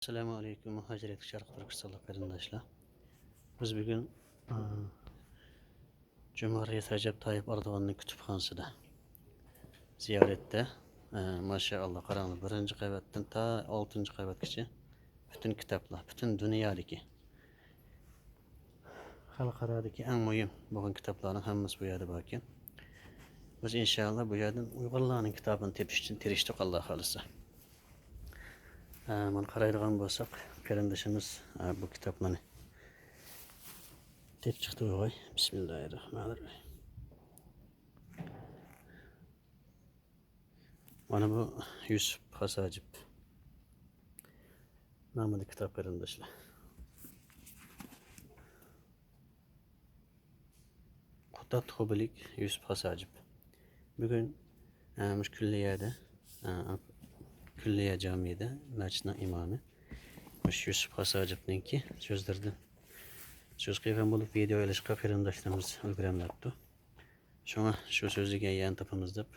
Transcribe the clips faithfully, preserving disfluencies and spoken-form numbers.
ئەسسالامۇ ئەلەيكۇم، مۇھاجىرەتكە شەرق تۈركىستانلىق قېرىنداشلار. بىز بۈگۈن، ئە، جۇمھۇر رەئىس رەجەپ تايىپ ئەردوغاننىڭ كۇتۇپخانىسىدا زىيارەتتە. ئە، ماشائاللا، قاراڭلار، بىرىنچى قەۋەتتىن تا ئالتىنچى قەۋەتكىچە پۈتۈن كىتابلار، پۈتۈن دۇنيادىكى، خەلقئارادىكى ئەڭ مۇھىم بولغان كىتابلارنىڭ ھەممىسى بۇ يەردە باركەن. بىز ئىنشاللا بۇ يەردىن ئۇيغۇرلارنىڭ كىتابىنى تېپىش ئۈچۈن تىرىشتۇق، ئاللا خالىسا. ئە، مانا قارايدىغان بولساق، قېرىندىشىمىز، ئە، بۇ كىتابلارنى تېپىپ چىقتى بۇ. بىسمىللاھىررەھمانىررەھىم. مانا بۇ يۈسۈپ خاس ھاجىپ نامىدا كىتاب، قېرىنداشلار. قۇتادغۇ بىلىك يۈسۈپ خاس ھاجىپ. بۈگۈن، ئە، مۇشۇ كۈللىيەدە، ئە، كۈللىيە جامىيىدە مەسچىتنىڭ ئىمامى مۇشۇ يۈسۈپ خاس ھاجىپنىڭكى سۆزلىرىدىن سۆز قىلغان بولۇپ، ۋىدېئو ئېلىشقا قېرىنداشلىرىمىز ئۈلگۈرەلمەپتۇ. شۇڭا شۇ سۆزلىگەن يەرنى تاپىمىز دەپ،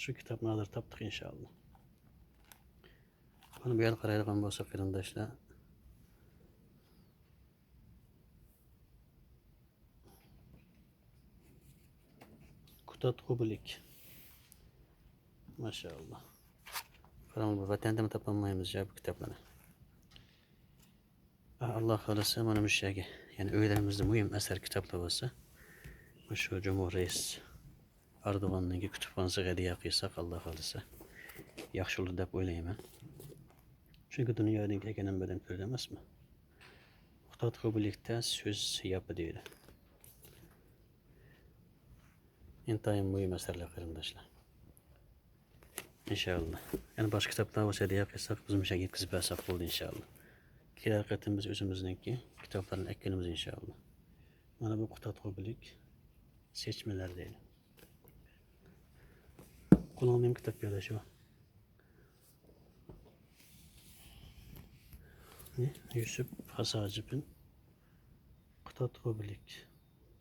شۇ كىتابنى ھازىر تاپتۇق، ئىنشائاللا. مانا بۇ يەرگە قارايدىغان بولساق، قېرىنداشلار، كۇتادغۇ بىلىك. ماشائاللا. قاراڭ، بۇ ۋەتەندىمۇ تاپالمايمىز يا بۇ كىتابلارنى. ئا، ئاللا خالىسا، مانا مۇشۇ يەرگە، يەنى ئۆيلىرىمىزدە مۇھىم ئەسەر كىتابلار بولسا، مۇشۇ جۇمھۇر رەئىس ئەردوغاننىڭكى كۇتۇپخانىسىغا ھەدىيە قىلساق، ئاللا خالىسا، ياخشى بولىدۇ دەپ ئويلايمەن. چۈنكى دۇنيادىن كەلگەن ھەممە ئادەم كۆرىدۇ ئەمەسمۇ؟ ئۇتاتقۇ بىلىكتە سۆز ياپى دەيدۇ. ئىنتايىن مۇھىم ئەسەرلەر، قېرىنداشلار. ئىنشائاللا. يەنە باشقا كىتابلار بولسا ھەدىيە قىلساق، بىز مۇشۇ يەرگە يەتكۈزۈپ بەرسەك بولدى، ئىنشائاللا. كېلەر قېتىم بىز ئۆزىمىزنىڭكى كىتابلارنى ئەكېلىمىز، ئىنشائاللا. مانا بۇ قۇتادغۇ بىلىك سەچمىلەر دەيدۇ. قولۇڭدا نېمە كىتاب بىلەن شۇ؟ يۈسۈپ خاس ھاجىپىن قۇتادغۇ بىلىك.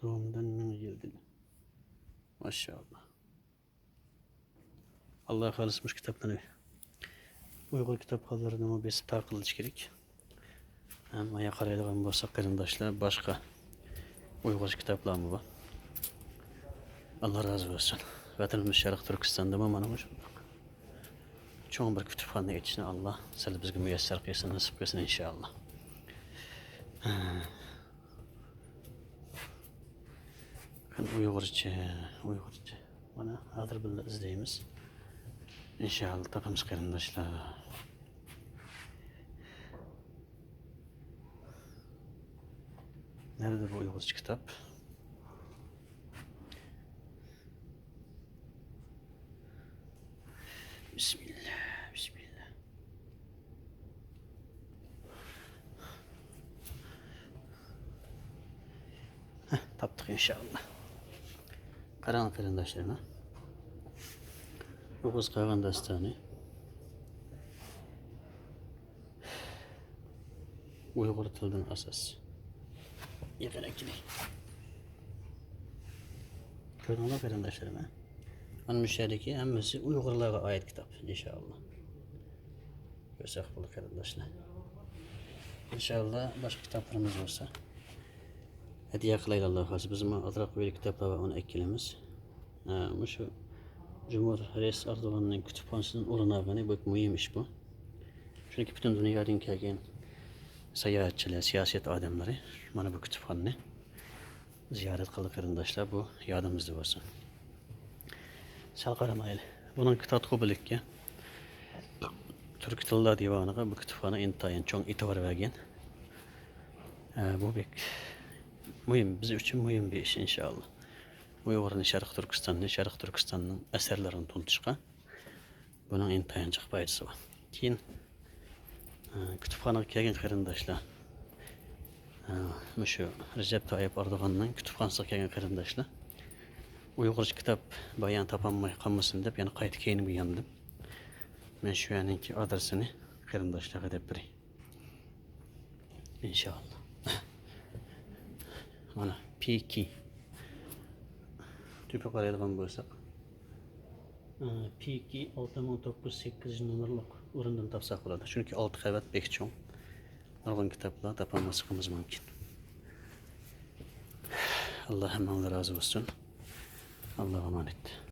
دومدان مىڭ يىلدىن. ماشائاللا. ئاللا خالىسا مۇشۇ كىتابلارنى ئۇيغۇر كىتابخانلىرىدىمۇ بېسىپ تارقىلىشى كېرەك. ھەم مايا قارايدىغان بولساق، قېرىنداشلار، باشقا ئۇيغۇرچە كىتابلارمۇ بار. ئاللا رازى بولسۇن. ۋەتىنىمىز شەرقىي تۈركىستاندىمۇ مانا مۇشۇ چوڭ بىر كۇتۇپخانا ئېچىشنى ئاللا سىلى بىزگە مۇيەسسەر قىلسۇن، نېسىپ قىلسۇن، ئىنشائاللا. قېنى، ئۇيغۇرچە، ئۇيغۇرچە. مانا، ھازىر بىللە ئىزدەيمىز. ئىنشائاللا تاپىمىز، قېرىنداشلار. نەدە بۇ ئۇيغۇرچە كىتاب؟ بىسمىللا، بىسمىللا. ھە، تاپتۇق ئىنشائاللا. قاراڭ قېرىنداشلىرىم، ھە. ئوغۇز قاغان داستانى. ئۇيغۇر تىلىدىن ئاساس. يېقىن ئەكېلەي. كۆردۈڭلار قېرىنداشلىرىم، ھە؟ مانا مۇشۇ يەردىكى ھەممىسى ئۇيغۇرلارغا ئائىت كىتاب، ئىنشائاللا. كۆرسەك بولدى قېرىنداشلار. ئىنشائاللا باشقا كىتابلىرىمىز بولسا ھەدىيە قىلايلى، ئاللا خالىسا. بىزمۇ ئازراق ئۆيدە كىتابلار بار، ئۇنى ئەكېلىمىز. ئە، مۇشۇ جۇمھۇر رەئىس ئەردوغاننىڭ كۇتۇپخانىسىدىن ئورۇن ئالغىنى بەك مۇھىم ئىش بۇ. چۈنكى پۈتۈن دۇنيادىن كەلگەن ساياھەتچىلەر، سىياسەت ئادەملىرى مانا بۇ كۇتۇپخانىنى زىيارەت قىلدى، قېرىنداشلار، بۇ يادىمىزدا بولسۇن. سەل قارىمايلى. بۇنىڭ كىتاب قوبۇللۇقى تۈركىي تىللار دىۋانىغا بۇ كۇتۇپخانا ئىنتايىن چوڭ ئېتىبار بەرگەن. ئە، بۇ بەك مۇھىم، بىز ئۈچۈن مۇھىم بىر ئىش، ئىنشائاللا. ئۇيغۇرنى، شەرقىي تۈركىستاننى، شەرقىي تۈركىستاننىڭ ئەسەرلىرىنى تونۇتۇشقا بۇنىڭ ئىنتايىن جىق پايدىسى بار. كېيىن، ئە، كۇتۇپخانىغا كەلگەن قېرىنداشلار، ئە، مۇشۇ رەجەپ تايىپ ئەردوغاننىڭ كۇتۇپخانىسىغا كەلگەن قېرىنداشلار ئۇيغۇرچە كىتاب بايان تاپالماي قالمىسۇن دەپ، يەنە قايتا كەينىگە ياندىم. مەن شۇ يەرنىڭكى ئادرېسىنى قېرىنداشلارغا دەپ بېرەي. ئىنشائاللا. مانا، پىكى. تۆپە قارايدىغان بولساق، ئى، پىكى ئالتە مىڭ توققۇز يۈز سەككىزىنچى نومۇرلۇق ئورۇندىن تاپساق بولىدۇ. چۈنكى ئالتە قەۋەت بەك چوڭ. نۇرغۇن كىتابلار تاپالماسلىقىمىز مۇمكىن. ئاللا ھەممىڭلار رازى بولسۇن. ئاللاغا ئامانەت.